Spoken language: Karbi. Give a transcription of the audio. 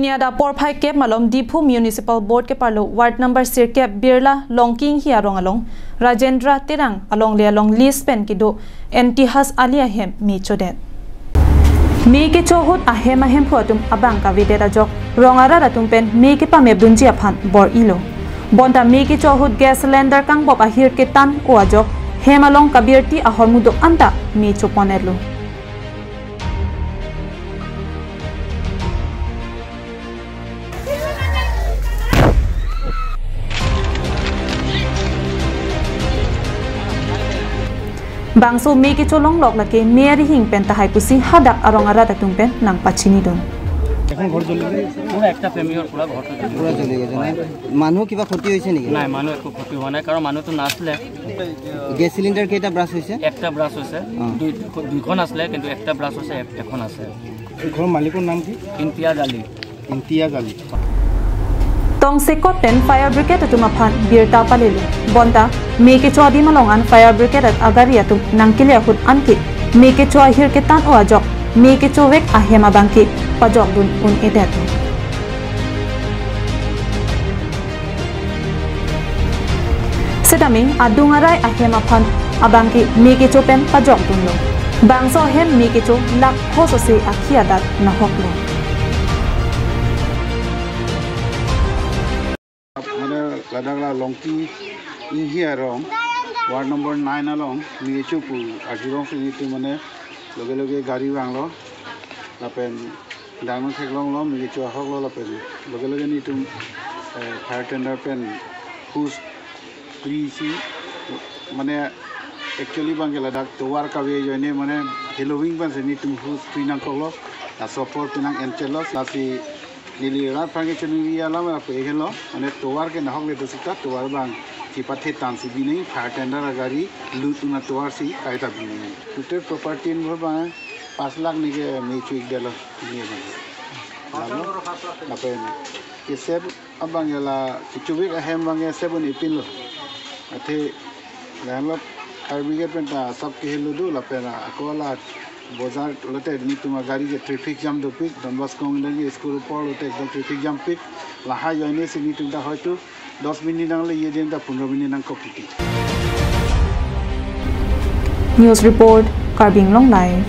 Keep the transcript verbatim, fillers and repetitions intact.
Niada porphai kep malom Diphu Municipal Board keparlo Ward number sirkep Birla Longki Inghi arong along Rajendra Terang alongle along lease pen kedo Intihas Ali ahem me chodet. Me kecho ahut ahem ahemphu atum abang kavedet ajok rong arat atum pen me kepamepdunji aphan bor-ilo. Bonta me kecho ahut gas cylinder kangbop ahir ketan-o ajok hem along kabirti ahormu do-an ta me choponetlo. Bangso me kecho longlok lake me arihing pen tahai pusi hadak arong arat atum pen nangpachinidun. এখন ঘৰ জ্বলি গৈছে। পুৰা একটা ফেমিলিৰ পুৰা ঘৰটো জ্বলি পুৰা জ্বলি গৈছে, নাই? মানুহ কিবা ক্ষতি হৈছে নেকি? নাই, মানুহ একো ক্ষতি হোৱা নাই, কাৰণ মানুহটো নাছিলে। গেছ চিলিণ্ডাৰ কেইটা ব্ৰাষ্ট হৈছে? একটা ব্ৰাষ্ট হৈছে। অ। দুই-, দুইখন আছিলে, কিন্তু একটা ব্ৰাষ্ট হৈছে, এক-, এখন আছে। এই ঘৰৰ মালিকৰ নাম কি? ইমতিয়াজ আলী। ইমতিয়াজ Ali. Tongsekot pen fire brigade atum aphan birta palelo. Bonta me kecho adim along an fire brigade at agari atum nangkele ahut anke me kecho ahir ketan-o ajok me kechovek ahem abangke pajokdun un-edet. Setame adung arai ahem aphan abangke me kecho pen pajokdunlo. Bangso ahem me kecho lakh kho sose akhi adat nahoklo. Mane ladak la Longki Inghi arong, ward number nine along me kecho pu arjulongsi nelitum mane loge loge gari vanglo, lapen dangno theklonglo, me kecho ahoklo, lapen loge loge nelitum, eh, fire tender pen hose krisi, mane actually abangke ladak tovar kave ajoine mane heloving pensi nelitum hose kri nangkoklo, laso apor penang enchelo, lasi neli rat aphan kechoningri alam lapu helo, mane tovar ke nahokledet seta tovar abang chepathe tangsi binong, fire tender agari lutdun atovarsi kaita binong. Total property involve abang pas lakh neke me cho-ikdetlo, ne abang. Lalu, lapen ke save abang la kechovek ahem abang save un-epinlo. Athe lahenlo fire brigade pen ta sab kehelo do, lapen ako la bojar lote nelitum agari ke traffic jam dopik, Don Bosco Anglagiri school apor lote ekdom traffic jam pik. Lahai ajoinesi nelitum ta hoito dos minute nangle, ye din ta pondro minute nangkok titi. News report, Karbi Anglong Live.